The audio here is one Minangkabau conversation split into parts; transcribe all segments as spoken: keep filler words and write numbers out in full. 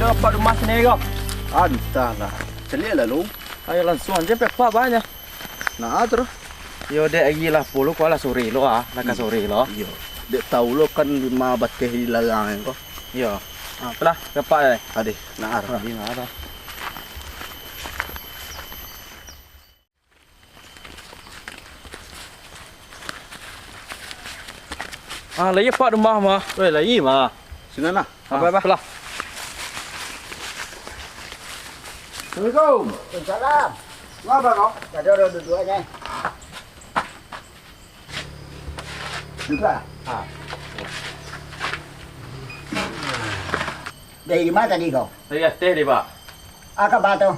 Apak rumah sini ko? Antahlah. Caliak lalu. Ayo langsuang se, Pak, banyak. Nah, taruih. Yo, dek, agi lah puluah, ko lah sore lo ah, lah ka sore lo. Iyo. Dek tahu lo kan rumah bateh di larang ko. Iyo. Ah, apolah, Pak, eh. Adeh, nah, arah. Di ma, Pak? Ah, lai, Pak, rumah mah. Weh, lai mah. Sinan lah. Ah, apolah. Assalamualaikum. Waalaikumsalam. Ngapa kau? Tadi ada duduk aja. Duduklah. Ah. Dari ma tadi kau? Dari ateh deh, Pak. Aka ba tu?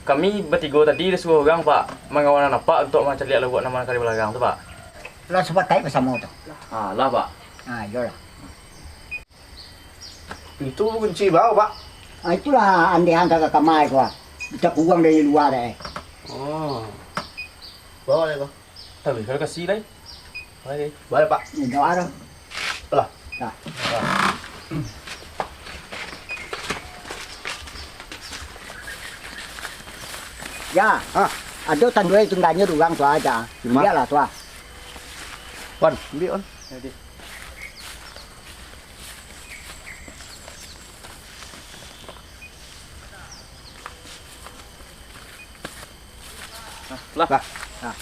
Kami batigo tadi disuruah urang, Pak, mangawanan Apak untuak mancaliak lauak nan mano ka di balarang tu, Pak. Lah sapakaik basamo tu? Ah, lah, Pak. Ah, iyolah. Pintu bakunci bao, Pak. Ah, itulah andehan ka kamar tu, ah. Bisa kurang dari lua dek, eh. Oh. Bawa deh, Pak. Tapi kalau kasih lai. Lai. Boleh, Pak. Doa dong. Lah. Dah. Ya. Ah. Ado tanduai tungganyo di urang tu aja. Lima. Biarlah tu ah. Wan, ambil, Wan. Jadi. Nah, lah. Lah. Nah.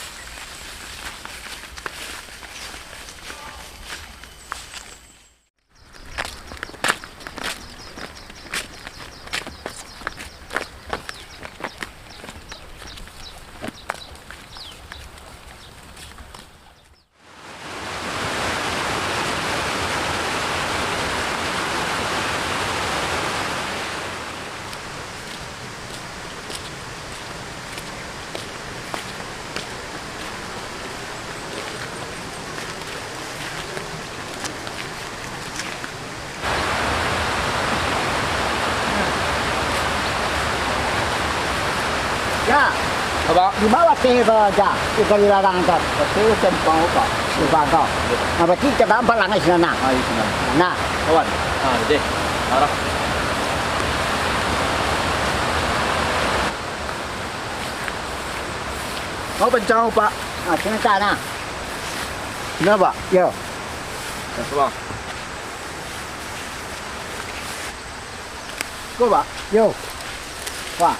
Ya. Apak. Di bawah teh ba ja, di kali larang tu. Tapi simpang apa? Simpang tu. Ya. Nah, berarti kita bampak langit sana. Ah, di sana. Nah. Kawan. Ah, deh. Arah. Mau kencang, Pak. Ah, sini tak nah. Kenapa? Yo. Terus, Bang. Ko, Pak? Yo. Wah.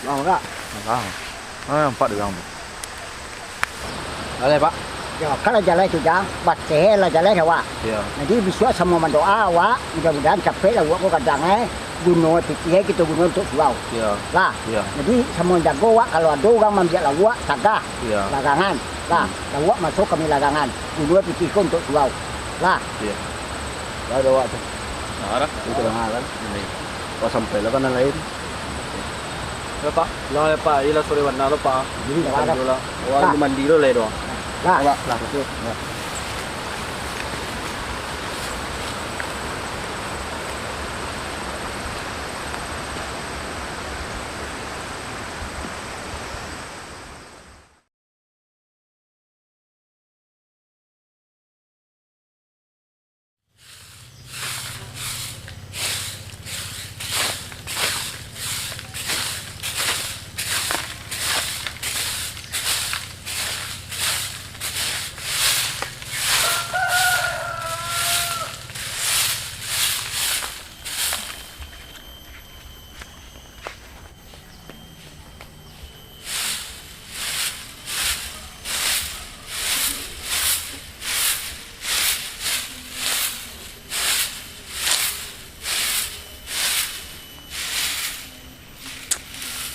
Bang, Kak. Bang. Ah, nampak di dalam tu. Jaleh, Pak. Yo, kan lah jaleh tu, Jang. Bateh lah jaleh awak. Iyo. Jadi, bisuak samo mandoa awak, mudah-mudahan capek lah awak ko gadang, eh. Guno pitih, eh, kito guno untuak surau. Iyo. Lah. Iyo. Jadi, samo jago awak, kalau ado urang maambiak lauak, tagah. Iyo. Larangan. Lah, hmm. Lauak masuak kami larangan. Guno pitih ko untuak surau. Lah. Iyo. Lah, ado awak tu. Nah, arah. Itu lah, kan. Ini. Wah, sampai lah, kan, lain. Yo, Pak. Pulang lah, Pak. Iyolah, sore bana lo, Pak. Jadi, dah makan dulu lah. Wah, mandi dulu lah, doh. Lah. Lah. Lah.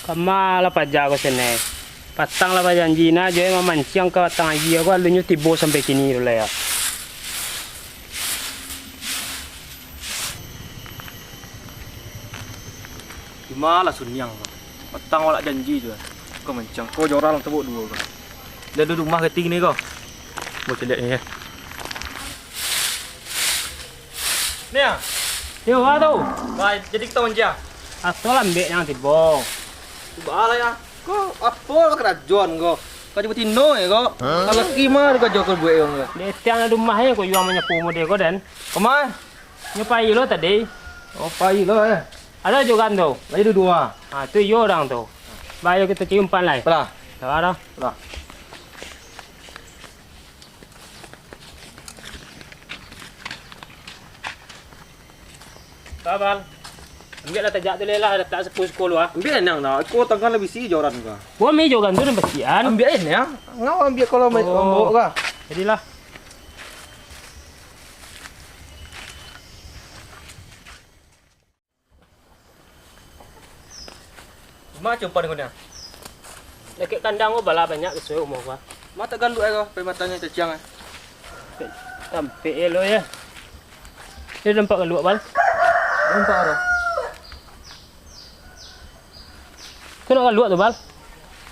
Kama lah paja ko sene. Patang lah bajanji nah jo mamanciang ka batang aia ko, alunyo tibo sampai kini tu lah yo. Cumalah suniang ko. Patang awak janji jo. Ko manciang ko joral tabuk duo ko. Dah duduak rumah kating ni ko. Mau caliak ni, eh. Ni ah. Yo, wah tu. Bah, jadi kita manciang. Atau lambek yang tibo. Cuba lah ya. Ko, apo lah karajoan ko? Kajo batino e ko. Kalau kima di kajo ko buek ko. Dek tiang ado rumah e ko, yuang manyapu mode ko, Dan. Kama? Nyo pai lo tadi. Oh, pai lo, eh. Ado juo kan tu? Lagi duo. Ha, tu iyo urang tu. Bayo kito cium pan lai. Pala. Sabar lah. Pala. Sabar. Ambiak lah tajak tu lai lah, latak siko-siko lu ah. Ambiak niang lah, iko tangan lah bisi joran ka. Ko mi joran tu nan basian. Ambiak niang. Ngau ambiak kalau ma-, Oh. mambok ka. Jadilah. Macam pan ko niang. Dakek kandang ko bala banyak kesuai umur ko. Ma tak galuak ai ko, pai matanyo caciang ai. Tampek elo ya. Dia nampak galuak, Bal. Nampak aro. Tu nak galuak tu, Bal.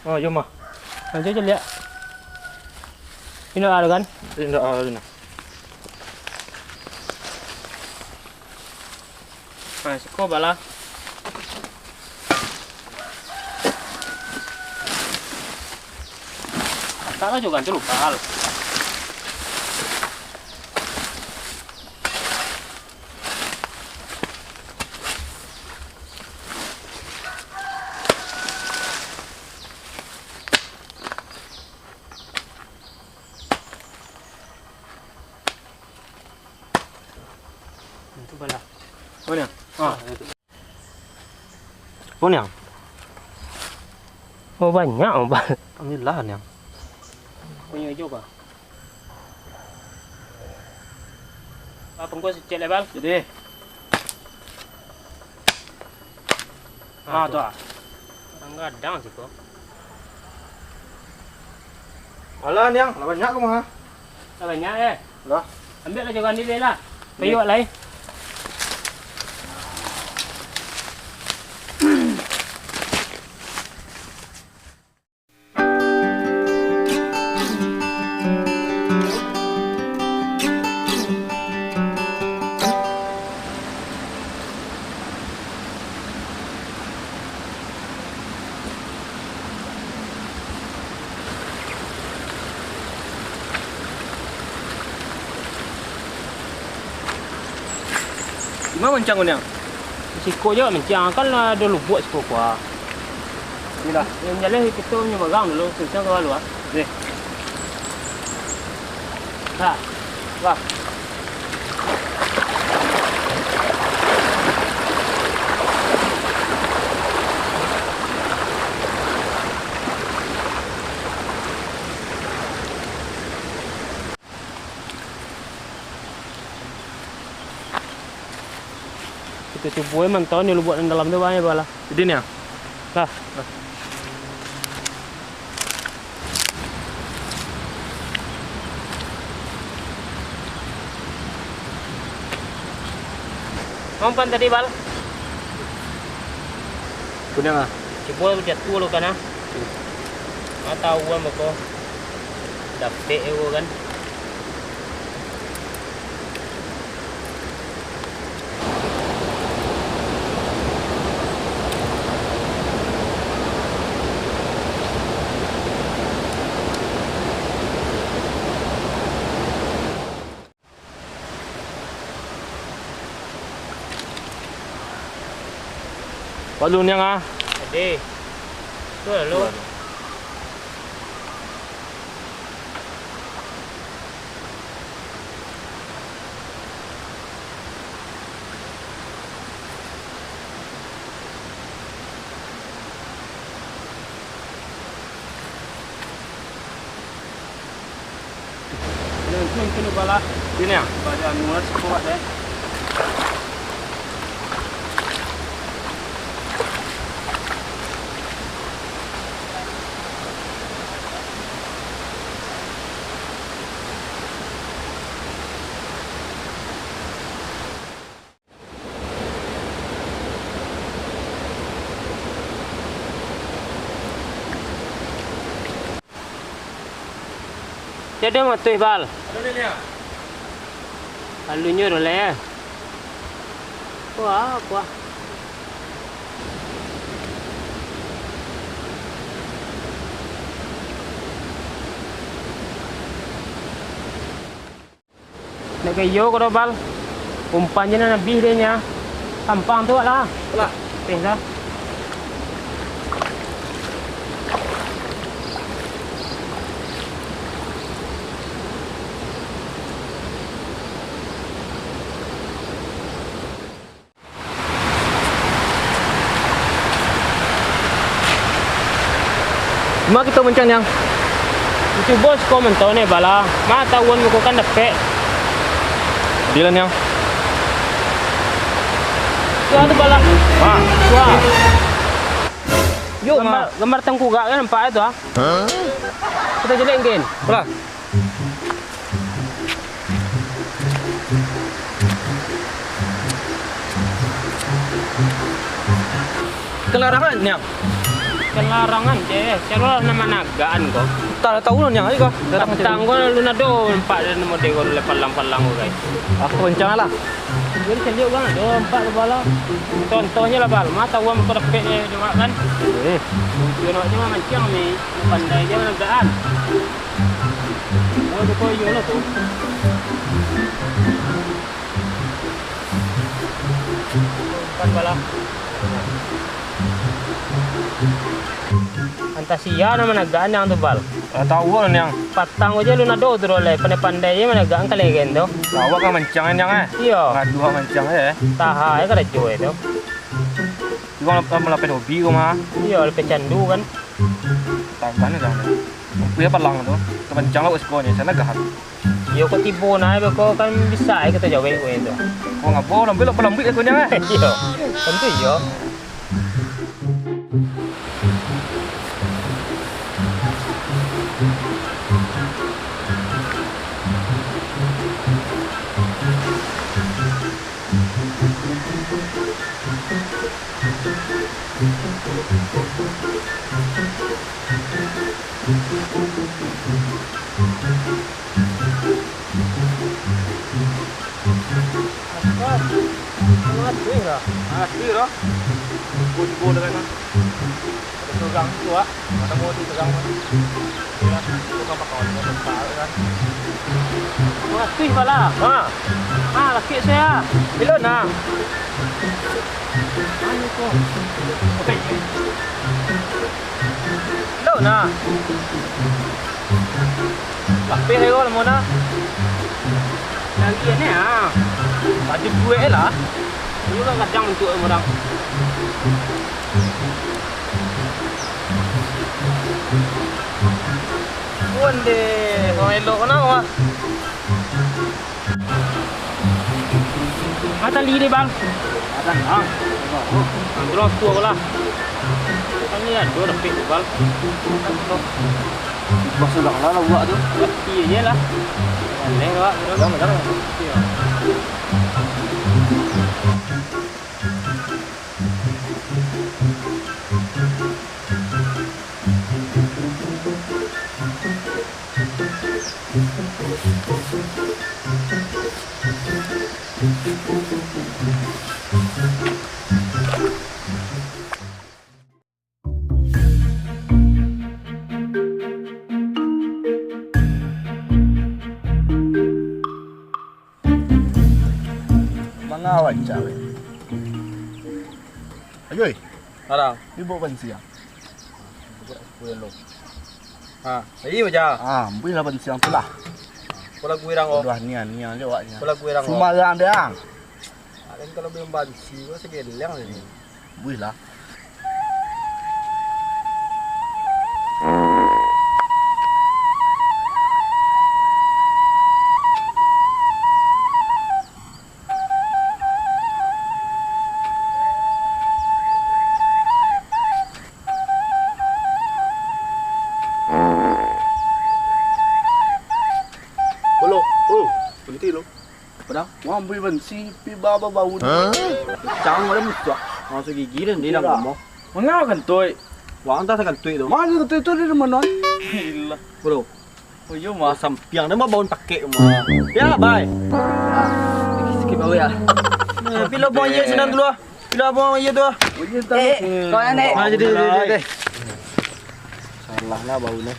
Oh, yo mah. Nanti caliak. Indak aro kan? Indak aro, indak. Nah, siko bala. Taklah juo kan tu lupa hal. Itu bala. Oh, niang. Ah. Apo, niang? Oh, banyak, oh, Bal. Alhamdulillah, niang. Punyo ijo, Bal. Ah, pungkuas cek lai, Bal. Jadi. Ah, tu ah. Gadang-gadang siko. Alah, niang, lah banyak ko mah. Lah banyak, eh? Lah. Ambiak lah jagoan diri lah. Iya. Payuak lai. Dima mancang ko niang? Siko jo mancang, kan ado lubuak siko ko. Iko dah. Nan jaleh kito nyeberang dulu, susah ka lalu ah. Deh. Dah. Wah. Kito cubo mantau ni lubuak nan dalam tu, baa, baa lah. Jadi ni ah? Lah. Lah. Umpan tadi, Bal. Kuning ah. Cubo jatuah lo kan ah. Ah, tahu kan beko. Dapek ko kan. Walu niang ah. Jadi. Tu lalu. Tu lalu. Sini ah. Baca nulis kuat deh. Jadi matuih, Bal. Alunyo dulu ya. Kuah, kuah. Ndak ka iyo ko doh, Bal. Umpan je nan abih deh nyo. Gampang tu lah. Lah. Eh, dah. Dima kito mancang, Nyang? Cubo siko mantau neh, Bal. Ma tawuan muko kan dapek. Dilan, Nyang. Tu ah, tu, Bal. Ma. Tu ah. Yo, gambar, ma. Gambar tangkurak kan nampak tu ah. Kito jelek mungkin. Lah. Kalarangan, Nyang. Kalarangan, ceh. Siapa lah nama nagaan ko? Tak tahu lah, Nyang. Ayo, kah? Patang ko lu nado nampak dari nama dia ko, palang-palang ko, guys. Aku kencang lah. Jadi caliak urang ado nampak tu, Bal. Contohnyo lah, Bal. Ma tawuan muko dapek, eh, kan. Eh. Dia nak cuma mancang ni. Pandai je managaan. Oh, tu kau iyo lah tu. Kan, Bal. Antah sia nan managaan Nyang tu, Bal. Ah, tahu lah, Nyang. Patang aja lu nado tu doh lai. Pandai-pandai je managaan kalegen tu. Awak kan mancang, Nyang, eh? Iyo. Ngadu mancang je, eh? Taha je karajo tu. Juga lapeh hobi ko mah. Iyo, lapeh candu kan. Taban dah. Kuya palang tu, kamancang lah siko ni, sana gahat. Iyo, kok tibo nah, beko kan bisa ai kito jawek kuya tu. Kok ngabo, lambuik lah, lambuik aku ni, eh. Iyo, tentu iyo. Apa? Mati lah. Mati lah. Tibo-tibo dah kan. Ada surang tu, ah. Mana mau di surang, ah. Iya, itu kan bakal ada tempat, kan. Makasih, Bala. Ha. Ha, laki saya. Bilo nah. Anu ko. Oke. Bilo nah. Lapeh ego lamo nah. Lagi ni, ah. Baju duit lah. Dulu kan kadang untuk orang. Pun deh, orang elok mana, wah. Ah, tali deh, Bal. Ada, ah. Ambil aku lah. Tali ado dapek tu, Bal. Basuh dak lah awak tu. Tapi je lah. Boleh awak tu. Jangan, jangan. Iya. Manga wancak, weh. Ayoi. Arang. Ibo bansiang. Buat apa lo? Ha, iyo ja. Ah, ambuih lah bansiang tu lah. Apa lagu irang ko? Aduh, nian-nian je awaknyo. Apa lagu irang ko? Sumarang deh, ang. Kan kalau belum bansi, ko segeleng ni. Ambuih lah. Balo, oh, berenti lo. Padahal? Wah, ambuih bansi, pi ba-, ba-, bau tu. Cang ada musuak. Masuk gigi dan dia dah ngomong. Manga kentut? Wang tak kentut tu. Mana kentut tu di rumah non? Gila. Bro. Oh, iyo, mah. Sampiang dah mau bangun pakai rumah. Ya, bye. Ah, sikit bau ya. Eh, pilo buang aia sinan dulu ah. Pilo buang aia tu ah. Eh, kau nak, Nek? Nah, jadi, jadi, jadi. Salah lah bau ni.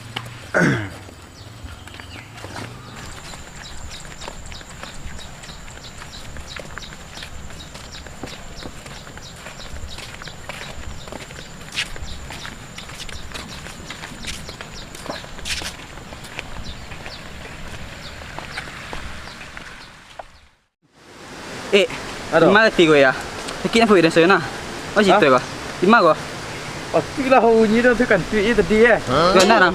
Aduh. Di ma ati ko, yo? Sakik apo dah sayo nah? Oh, siko ko. Di ma ko? Ati lah bunyi tu, tu kantuik je tadi, eh. Yo, nah, nah.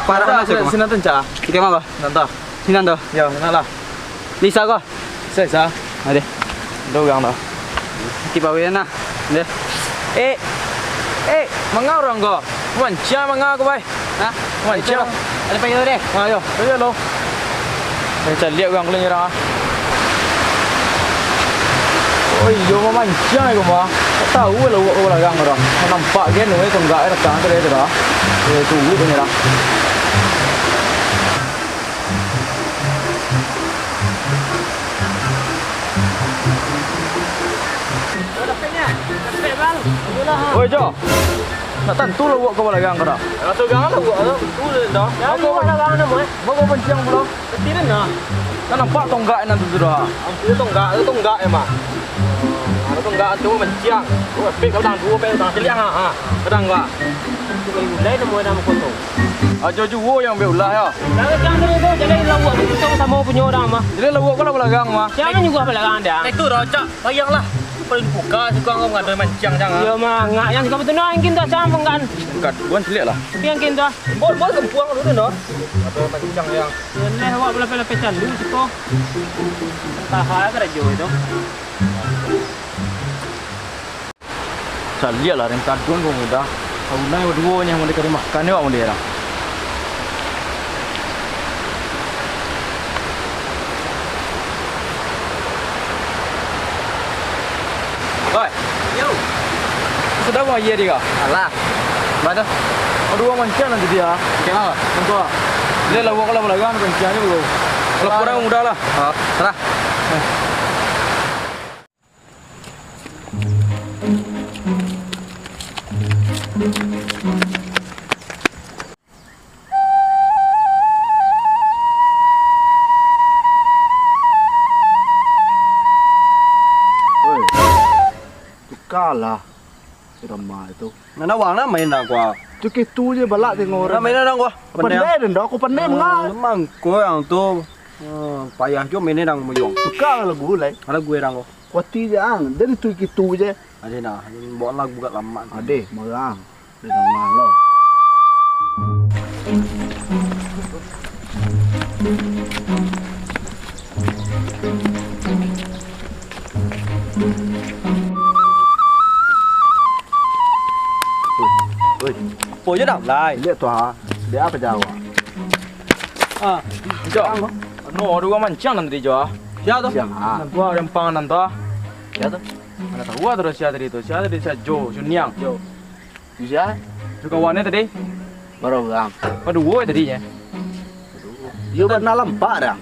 Parah lah, siko. Siko ma ko? Sinan tu. Sinan tu. Yo, sinan lah. Lisa ko? Sa, sa. Ado. Ado urang tu. Kibawian lah. Deh. Eh. Eh, manga urang ko? Mancang manga ko, bai? Hah? Mancang. Ado payo deh. Ah, yo. Payo lo. Eh, caliak urang ko lah nyerang, ah. Oh iyo, mamancang ko mah. Tak tahu lah awak ko balakang ko dah. Nampak gen, weh, tonggak, eh, datang tu, tu dah. Eh, tunggu ko nyerang. Oi, Jo. Nak tantu lah awak ko balakang ko dah. Nak tantu lah awak ko, tantu dah. Jangan awak balakang namo, eh. Awak ko mancang pulo. Katiran dah. Kan nampak tonggak nan tu sudah. Ampun, tonggak, tonggak emang. Ado tonggak tu mancang. Ko epek, ko dang duo, epek dang caliak, ha, ha. Kadang, Pak. Itu baru mulai namo dalam kontong. Ajo juo yang ambiak ulah, yo. Jangan, jangan, jangan, jangan lawak tu samo punyo urang mah. Jadi lawak ko lah balakang mah. Jangan juo balakang dah. Itu dah, Cak. Bayang lah. Paling buka suka ngau mengado mancang, jangan. Iyo mah, ngak yang suka betul nah, mungkin dah cam menggan. Bukan, bukan caliak lah. Tapi yang mungkin dah. Bol, bol kempuang dulu dah. Mengado mancang yang. Yalah, awak balapeh-lapeh calu siko. Tahan karajo itu. Caliak lah, rengkadon ko mudah. Taunai baduo nyo, mau dikari makan yo, mau dirang. Oi. Yo. Sudah mau aia di ko? Alah. Batua. Aduh, mancang nanti dia. Mancang apa? Contoh. Dia lawak kalau balakang, mancang aja dulu. Kalau kurang mudah lah. Oh, salah. Oi, tukalah irama itu. Nan awang nan main dah gua. Tu kitu je balak tengok urang. Nan main dah gua. Pandai den dah, aku pandai manga. Memang ko yang tu. Hmm, payah jo main dah muyuang. Tuka lagu lai. Lagu urang ko. Kuati je ang, den tu kitu je. Ade nah, bawa lagu gak lama. Ade, marang. Di tangah lo. Oi, oi. Apo je dah, Blai? Liek tu ha. Dia apo jawab? Ah, Jo. Ano, ado urang mancang nan tadi, Jo. Sia tu? Siang, ah. Nan tu, rempang nan tu. Sia tu? Mana tahu ah, tu sia tadi tu. Sia tadi, sia Jo, Juniang. Jo. Tu sia? Tu kawan ni tadi. Bara urang? Baduo tadi nyo. Iyo, bana nampak dah.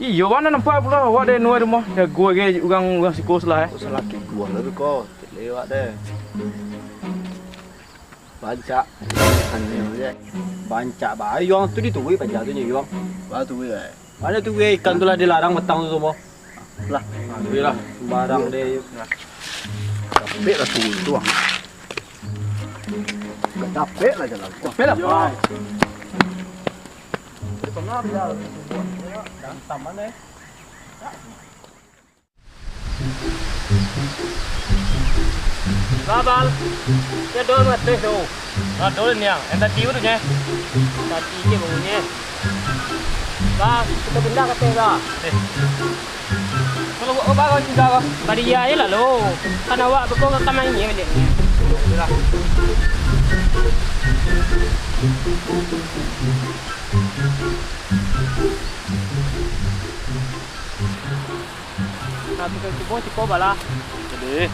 Iyo, bana nampak pulo. Awak deh nuai rumah. Jago ge urang, urang siko salah, eh. Salaki gua lah tu ko. Lewat deh. Bancak. Aneh je. Bancak bae. Yuang tu dituwi paja tu nyo, Yuang. Ba tuwi bae. Mano tuwi ikan tu lah dilarang batang tu semua. Lah. Tuwi lah. Sembarang deh. Capek lah tuwi tu, ah. Capek lah jalan. Capek lah, Pak. Di tengah dia. Taman, eh. Babal. Dia dol ngateh tu. Ah, dol ni yang. Yang tadi tu nyo. Tadi je bunyi. Bah, kita pindah ke atas, bah. Eh. Kalau buat apa kau juga kau? Bari iya je lah lo. Kan awak beko ka kamar ni balik. Yalah. Nah, kita cubo siko balah. Jadi.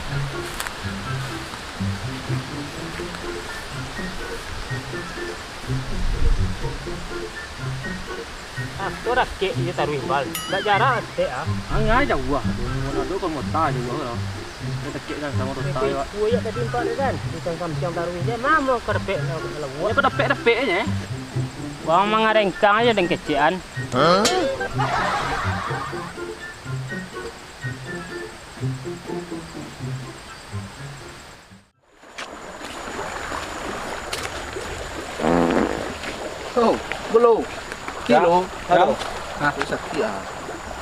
Ah, tu rakek je taruih bal. Dak jarak rakek ah. Angai jauah tu. Mun ado ka mota jauah lah. Dak tekek kan samo rota yo. Ku ya tadi empat tu kan. Ikan kampiang taruih je. Mamo karpet lah. Ya, kau dapek-dapek aja, eh. Wang mangarengkang aja deng kecekan. Oh, balo. Kilo. Hah? Hah? Sakik ah.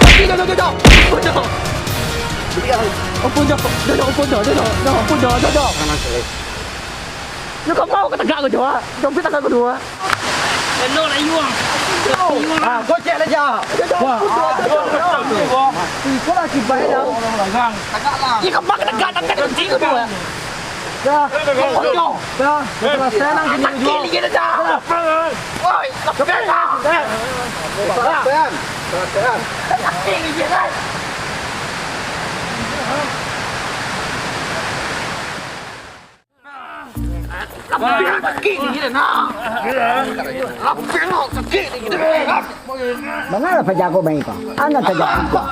Ampun, Jo. Ampun, Jo. Ampun, Jo. Jo, Jo, ampun, Jo. Jo, Jo. Jo, ampun, Jo. Jo, Jo. Yo, kau mau ka tagak ko, Jo, ah? Jompet tangan ko dulu, ah. Elok lah, Yuang. Ah, gocek lah, Jo. Jo, Jo, ampun, Jo. Jo, Jo. Iko lah kibai dah. Tagak lah. Yo, kau mau ka tagak, tagak, tagak ko dulu, ah. Dah. Dah. Dah. Dah. Sakik lagi dah, Jo. Woi, sakik dah. Pelan, pelan. Sakik lagi dah. Sakik lagi dah, nak. Sakik lagi dah. Manga lah pajago main ko? Ando pajago ko.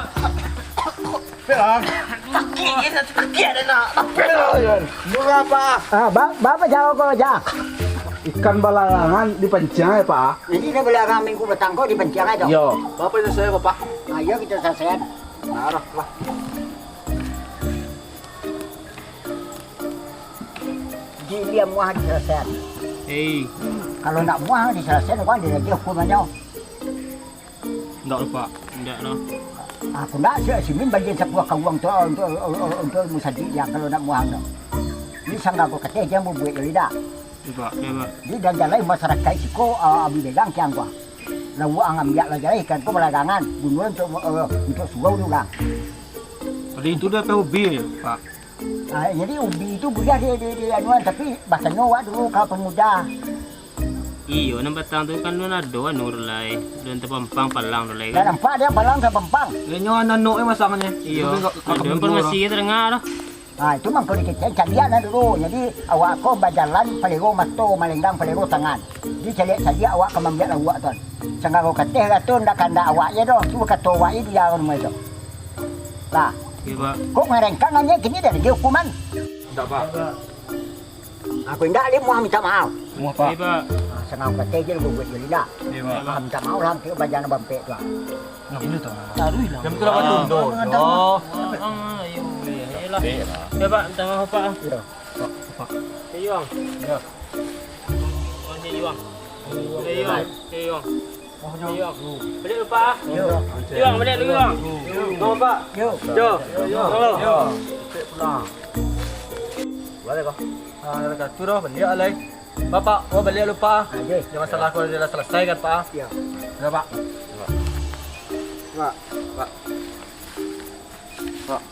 Sakik, sakik, sakik dah, nak. Murah, Pak. Ah, ba-, baa pajago ko, Jo? Ikan balarangan dipanciang, ya, Pak? Jadi, dah balarangan minggu patang ko dipanciang aja? Yo. Baa nyo sayo, Pak? Nah, iyo kito salasaian. Nah, lah, lah. Jadi, muah disalasaian. Hei. Kalau ndak muah disalasaian, kan dia lagi hukumannyo. Ndak, Pak. Ndak, no. Aku ndak, si, si Min bagian sapuah ka uang tu, untuk, untuk, untuk musadik dia kalau ndak muah tu. Ini sangga ko kateh dia bubuik jadi dah. Iyo, Pak. Iyo, Pak. Di dan jalai masyarakat siko, ah, abi bilang kian ko. Lalu ang ambiak lah jalai ikan ko balarangan. Bunuh untuk, eh, untuk surau tu lah. Tadi itu dah tahu ubi, Pak. Ah, jadi ubi itu buliah di, di, di anuan, tapi basanyo awak dulu ka pemuda. Iyo, nan patang tu kan alun ado anu tu lai. Alun tapampang palang tu lai kan. Dah nampak dia palang tapampang. Inyo anak-anak masangnyo. Iyo, ado informasi ke tadanga tu. Nah, itu mangko dikecek caliak lah dulu. Jadi, awak ko bajalan palero mato, malenggang palero tangan. Jadi, caliak-caliak awak ka mambiak lauak tu. Sanggago kateh lah tu, ndak kandak awak je doh. Tu kato awak je dia rumah itu. Lah. Iyo, Pak. Kok ngarengkang aja kini dari dia hukuman? Ndak, Pak. Aku indak dia muah minta maaf. Muah, Pak. Iyo, Pak. Nah, sanggago kateh je lu buat jadi lah. Iyo, Pak. Ah, minta maaf lah, nanti bajalan bampek tu lah. Nah, ini tu. Taruh hilang. Jam tu lapan tu. Ah, ah, iyo, iyo, iyolah. Iyo, Pak, minta maaf, Pak. Iyo. Pak. Iyo. Iyo. Oh, iyo. Iyo. Iyo. Iyo. Balik dulu, Pak. Iyo. Iyo, balik dulu, Pak. Iyo. Maaf, Pak. Iyo. Iyo. Iyo. Iyo. Pulang. Balik kau. Ah, dah kacau dah, balik alai. Bapak, oh, balik dulu, Pak. Ah, iyo. Jangan salah, kau dah selesai kan, Pak? Iyo. Dah, Pak. Pak. Pak. Pak.